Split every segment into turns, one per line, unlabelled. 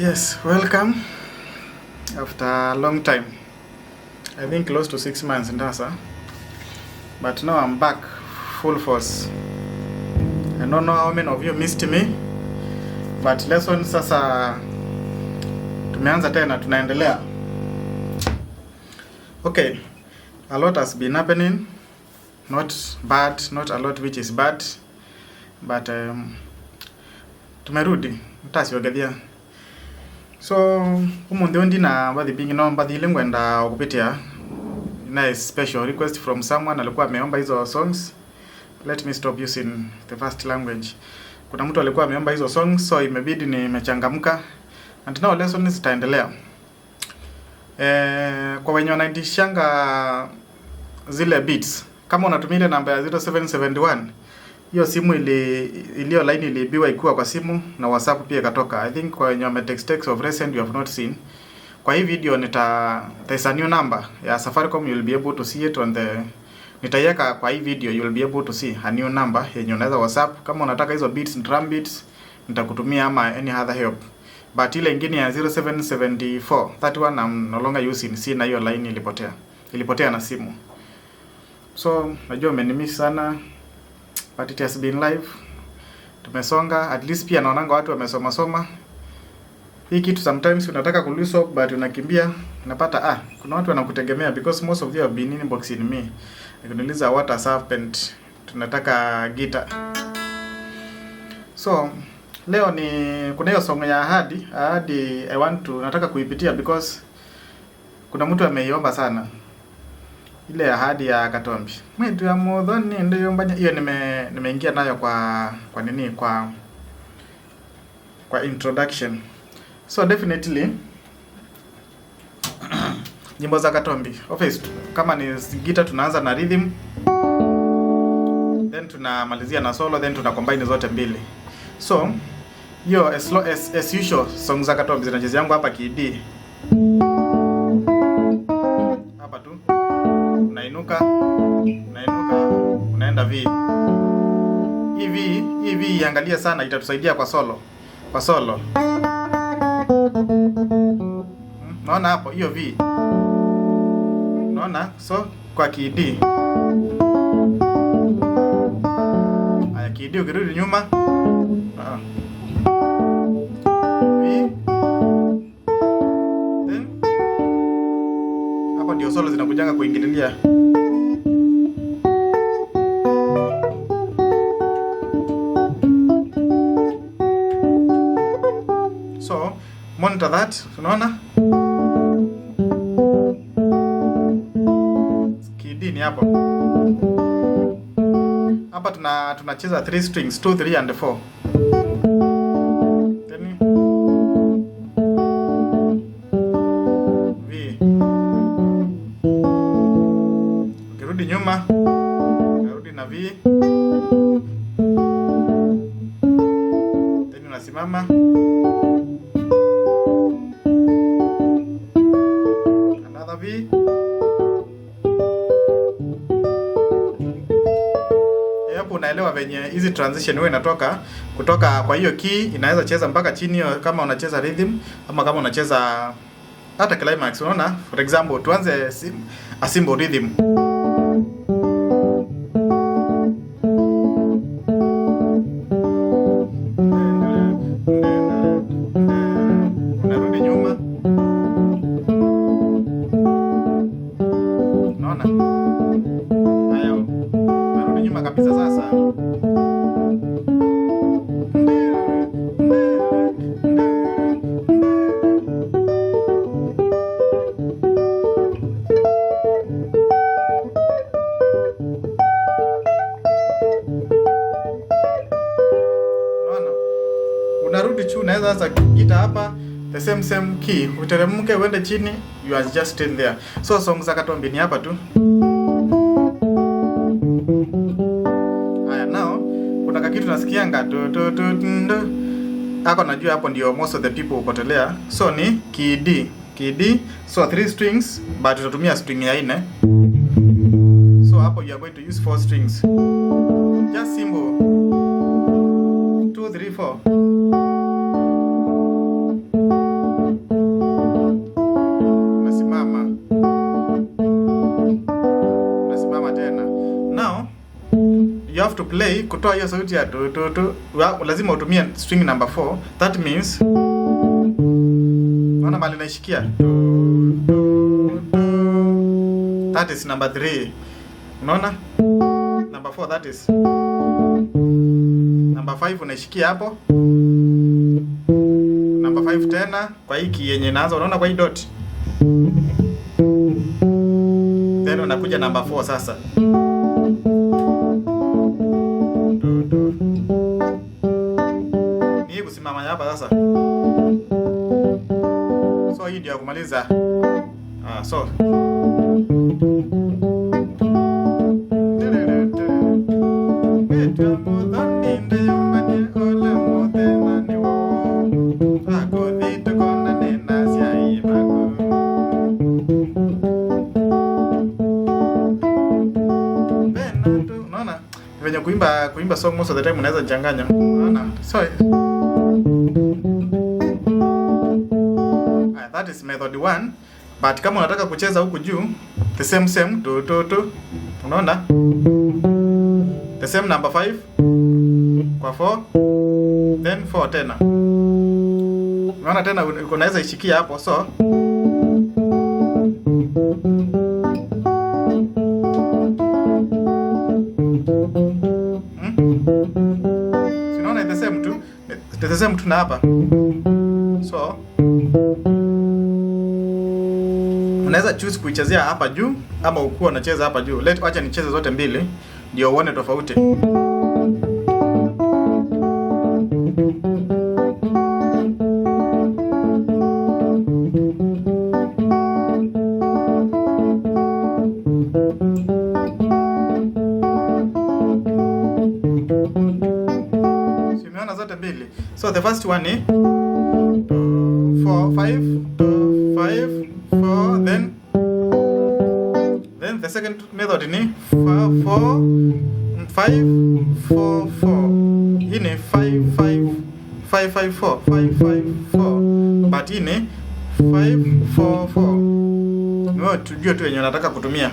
Yes, welcome after a long time. I think close to 6 months ndasa. But now I'm back full force. I don't know how many of you missed me. But lesson sasa tumeanza tena, tunaendelea. Okay, a lot has been happening. Not bad, not a lot which is bad. But tumerudi ntasiogelia. So umunthe undi na mbathi bingi no mbathi ile ngwenda kupitia na special request from someone alikuwa ameomba hizo songs. Let me stop using the first language. Kuna mtu alikuwa ameomba hizo songs, so imebidi nimechangamka and now lesson zitaendelea. Kwa wenye wanaitishanga zile beats, kama unatumia ile namba ya 0771, hiyo simu iliyo line iliibiwa ikiwa kwa simu na WhatsApp pia ikatoka. I think kwa wenye wame text text of recent, you have not seen. Kwa hii video nita there's a new number ya Safaricom, you will be able to see it on the, nitaiweka kwa hii video, you will be able to see a new number yenye unaweza WhatsApp kama unataka hizo beats, drum beats nitakutumia ama any other help. But ile ingine ya 0774 31 I'm no longer using, sina hiyo line, ilipotea. Ilipotea na simu. So najua umenimiss sana, but it has been live. Tumesonga, at least pia naonanga watu wamesoma soma. Hii kitu sometimes unataka ku lose hope, but unakimbia unapata, ah, kuna watu wanakutegemea, because most of you have been inboxing me. Nikiniuliza what has happened. Tunataka guitar. So leo ni kuna hiyo song ya Ahadi, Ahadi I want to, nataka kuipitia because kuna mtu ameiomba sana. Ile Ahadi ya Katombi. Mwitu ya muthoni ndio mbanya hiyo nimeingia nayo kwa nini, kwa introduction. So definitely nyimbo za Katombi. Obvious, kama ni guitar tunaanza na rhythm, then tunamalizia na solo, then tuna combine zote mbili. So hiyo as usual song za Katombi zinachezea yangu hapa key D. Hapa tu unainuka, unainuka, unaenda V. Hii V, hii V iangalie sana, itatusaidia kwa solo. Kwa solo. Naona hapo hiyo V. Unaona? So kwa key D. Haya, key D ukirudi nyuma. V. Then hapo ndio solo zinakujanga kuingililia. So monitor that, unaona? Key D ni hapo. Hapa tunacheza 3 strings, 2, 3 and 4. Then V. Ukirudi nyuma, unarudi na V. Then unasimama. Another V. Hapo unaelewa venye hizi transition huwa inatoka kutoka kwa hiyo key, inaweza cheza mpaka chini kama unacheza rhythm ama kama unacheza hata climax. Unaona, for example tuanze a simple rhythm. Unarudi nyuma. Unaona? Haya, unarudi nyuma kabisa sasa. Unaona? Unarudi juu, unaweza anza guitar hapa the same same key, uteremke uende chini, you are just in there. So song za Katombi ni hapa tu. Haya, now kuna kakitu nasikianga tu tu tu tu. Hako najua hapo ndio most of the people hupotelea. So ni key D, key D, so 3 strings, but tutatumia string ya 4. So hapo you are going to use 4 strings. Just simple. 2, 3, 4. play, kutoa hiyo sauti ya tu tu tu, lazima utumie string number 4. That means, unaona mahali naishikia tu tu tu, that is number 3. Unaona number 4, that is number 5 unaishikia hapo. Number 5 tena kwa hiki yenye inaanza, unaona kwa hii dot. Then unakuja number 4 sasa. Du, du. Ni kusimama hapa sasa. So hii ndio ya kumaliza. So unaona venye kuimba song most of the time unaweza changanya. Unaona? So that is method 1. But kama unataka kucheza huku juu, the same same tu tu tu. Unaona? The same number 5 kwa 4, then 4 tena. Unaona tena unaweza ishikia hapo, so so unaona the same tu, the same tu na hapa. So unaweza choose kuichezea hapa juu ama ukuwa unacheza hapa juu. Let acha nicheze zote mbili ndio uone tofauti. So umeona zote mbili. So the first one ni 4 5 2 5 4, then the second method ni 4 4 5 4 4. Hii ni 5 5 5 5 4 5 5 4, but hii ni 5 4 4. Wewe tujue tu yenye unataka kutumia.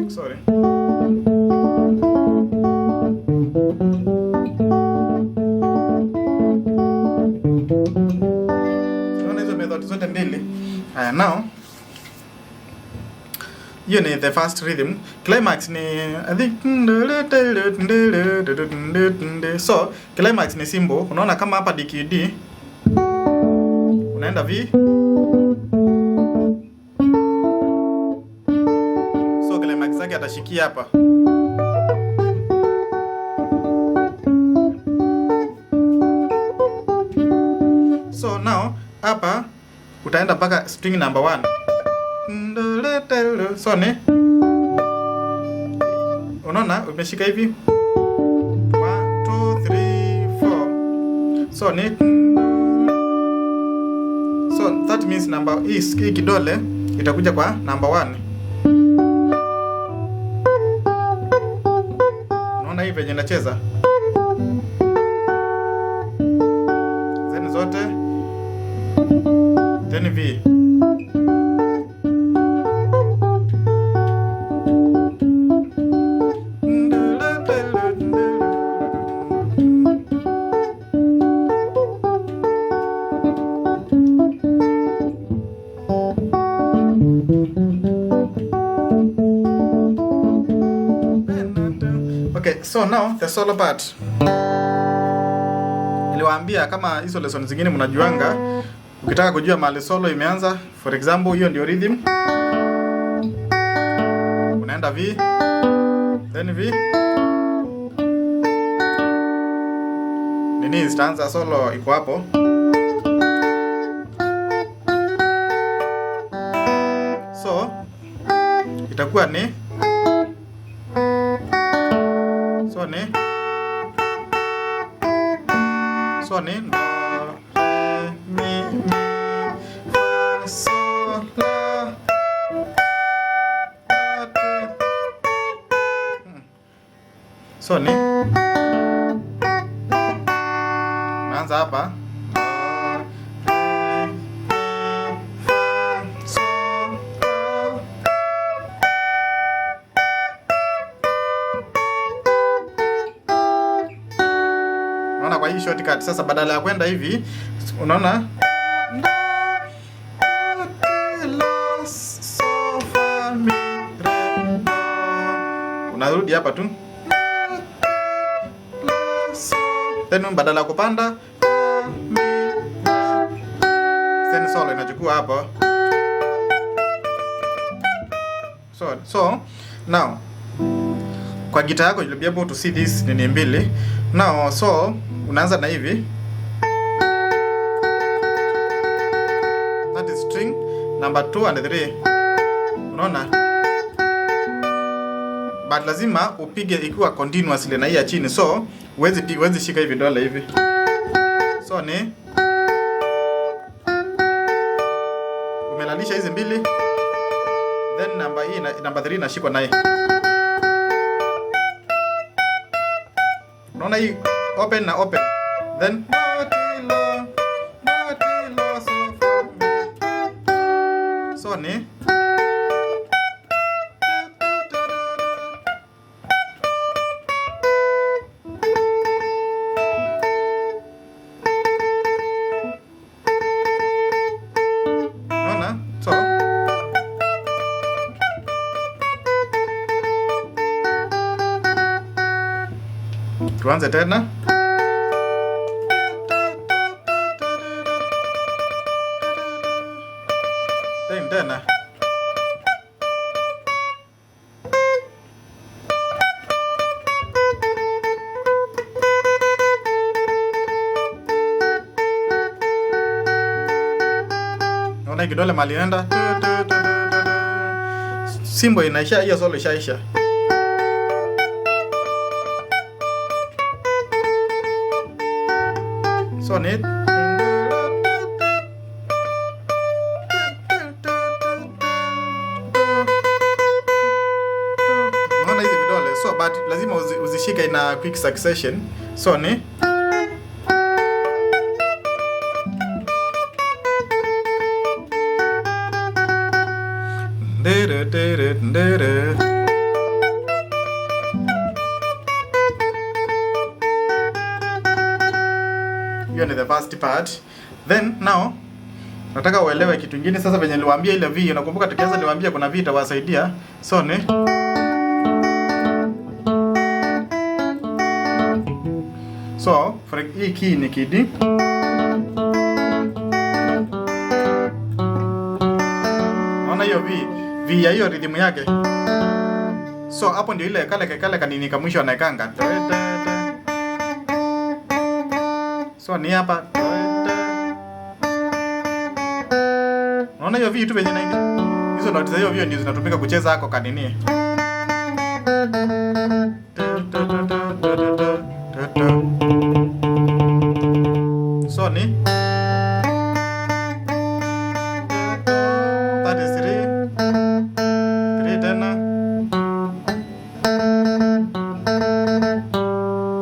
Sorry. Unaona hizo method zote mbili. Haya, now hiyo ni the first rhythm. Climax ni I think, so climax ni simple. Unaona kama hapa DQD unaenda V, so climax yake atashikia hapa. So now hapa utaenda mpaka string number 1. So ni unaona umeshika hivi 1 2 3 4. So ni, so that means number hii kidole itakuja kwa number 1. Unaona hivi venye nacheza. Then zote, then V. Okay, so now the solo part. Niliwaambia kama hizo lesson zingine mnajuanga, ukitaka kujua mahali solo imeanza, for example hiyo ndio rhythm. Unaenda V, then V. Nini stanza solo iko hapo. So itakuwa ni so ni so ni do, re, mi, mi, fa, sol, la, la, ti. So ni naanza hapa unaona kwa hii shortcut. Sasa badala ya kwenda hivi, unaona unarudi hapa tu, then badala ya kupanda then solo inachukua hapo. So now kwa gita yako you'll be able to see this nini mbili. Now so unaanza na hivi, that is string number 2 and 3, unaona, but lazima upige ikiwa continuously na hii ya chini, so huwezi shika hivi vidole hivi, so ni umelalisha hizi mbili, then number hii number 3 inashikwa naye. Unaona hii open na open, then so ni unaona, so tuanze tena. Then tena. Naona kidole mali inaenda. Simbo inaisha, hiyo solo ishaisha. So ni unaona hizi vidole, so but lazima uzishike in a quick succession. So ni ndere ndere ndere. Hiyo ni the first part. Then now nataka uelewe kitu kingine sasa, venye niliwaambia ile V, unakumbuka tukianza niliwaambia kuna V itawasaidia. So ni so for hii key ni key D. Unaona hiyo V ya hiyo rhythm yake. So hapo ndio ile kale kale kanini ka mwisho anaekanga. So ni hapa. Unaona hiyo V tu venye inaingia. Hizo notes za hiyo V ndio zinatumika kucheza hako kanini. So ni that is 3 3 tena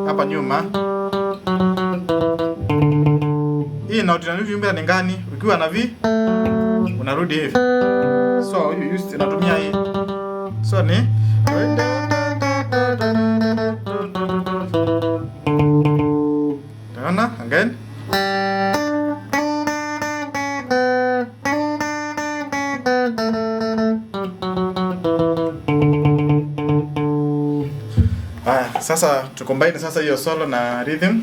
hapa nyuma. Hii note inarudi nyuma ni gani? Ukiwa na V unarudi hivi. So you use unatumia hii. So ni tena again. Haya, sasa tucombine sasa hiyo solo na rhythm.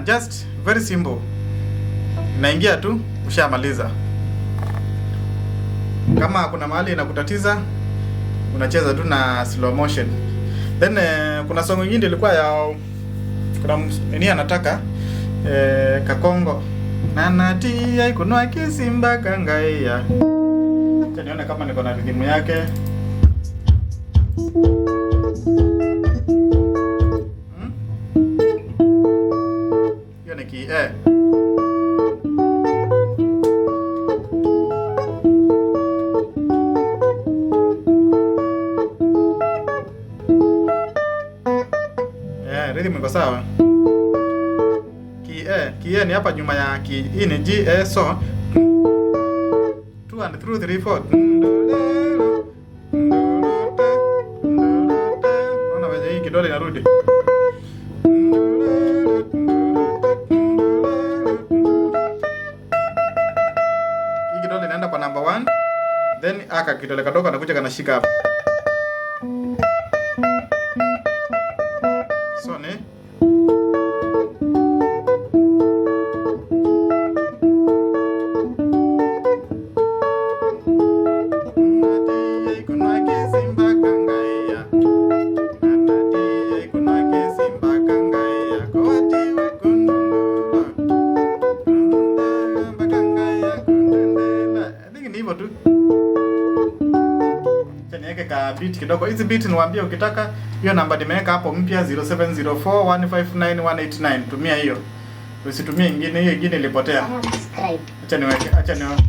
Just very simple. Inaingia tu, ushamaliza. Kama kuna mahali inakutatiza, unacheza tu na slow motion. Then kuna song nyingine ilikuwa ya kuna nini anataka Kakongo nanatia ikunwa kisimba kangaia. Acha nione kama niko na rhythm yake. Hiyo ni key A. Rhythm iko sawa. Key A, key A ni hapa nyuma ya key. Hii ni G A, so 2 and 3 3 4. Unaona venye hii kidole inarudi. Hii kidole inaenda kwa number 1, then aka kidole kadogo anakuja kanashika hapa. So ni beat kidogo. Hizi beat niwaambie, ukitaka hiyo namba nimeweka hapo mpya 0704159189. Tumia hiyo. Usitumie ingine, hiyo ingine ilipotea. Acha niweke, acha niweke.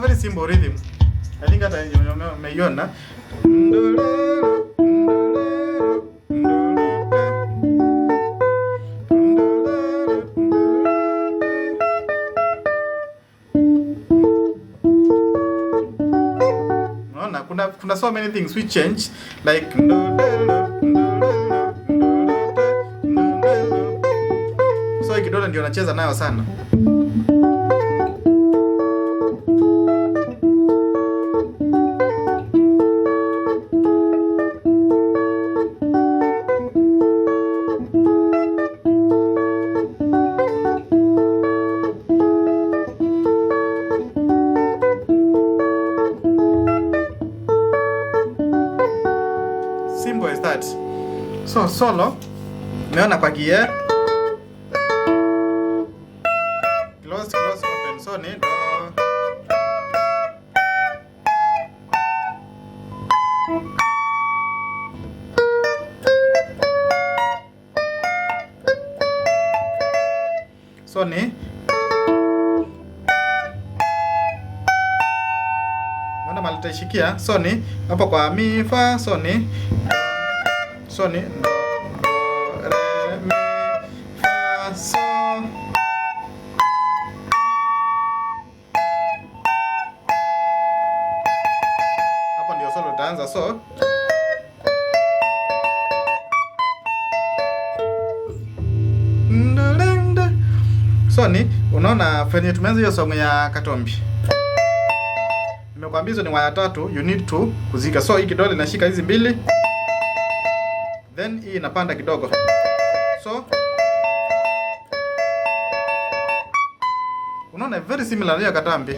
Very simple rhythm. I think hata umeiona. Unaona kuna so many things which change like. So kidole ndio nacheza nayo sana. Simple as that. So solo umeona kwa gear close close open, so ni do. So ni naona mahali taishikia, so ni hapo kwa mi fa, so ni so ni do, do, re, mi, fa, so. Hapo ndio solo itaanza, so so ni unaona venye tumeanza hiyo song ya Katombi. Nimekuambia hizo ni waya tatu, you need to kuzika. So hii kidole inashika hizi mbili, then hii inapanda kidogo. So unaona very similar ya Katambi.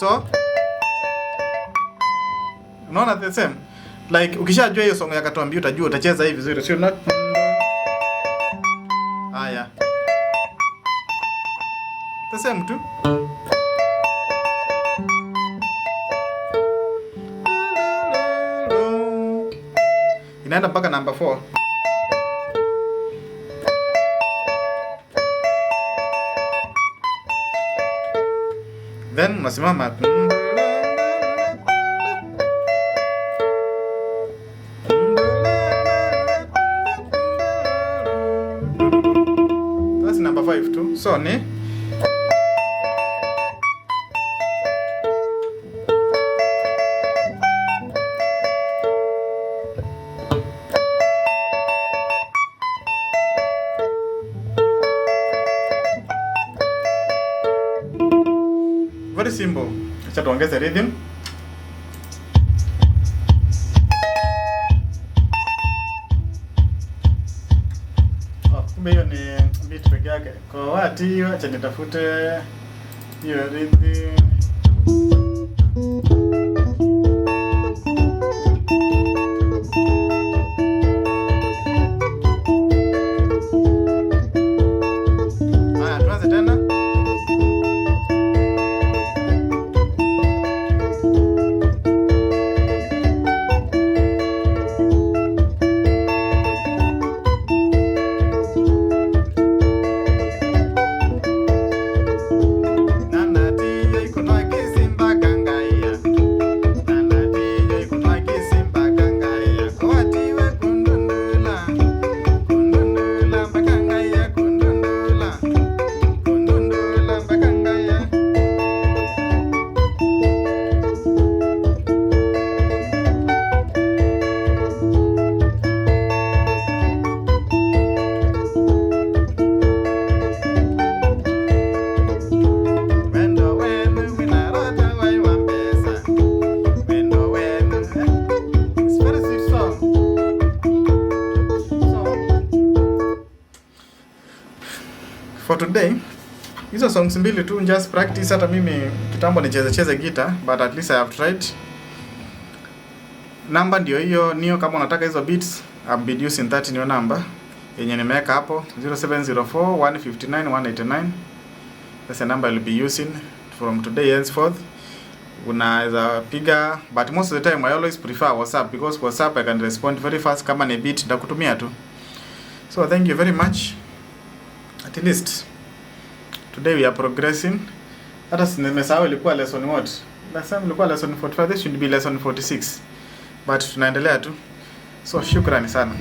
So unaona the same. Like ukishajua hiyo song ya Katombi utajua utacheza hii vizuri. Sio not. Haya. The same tu. Inaenda mpaka number 4. Then unasimama. That's number 5 too. So ni Simple. Acha tuongeze rhythm. Oh, kumbe hiyo ni beat peke yake. Kwa wati, acha nitafute hiyo rhythm. Haya, tuanze tena. Wendo wenu winarota wai wa mbesa. Wendo wenu. It's very sweet song. So, for today, hizo songs mbili tu, just practice. Hata mimi kitambo nicheze cheze guitar, but at least I have tried. Namba ndio hiyo niyo, kama unataka hizo beats, I'll be using that new number yenye nimeweka hapo, 0704 159 189. That's the number I'll be using from today henceforth. Unaweza piga, but most of the time I always prefer WhatsApp, because WhatsApp I can respond very fast. Kama ni beat nitakutumia tu. So thank you very much. At least today we are progressing. Hata nimesahau ilikuwa lesson what? Last time ilikuwa lesson 45, this should be lesson 46. But tunaendelea tu. So shukrani sana.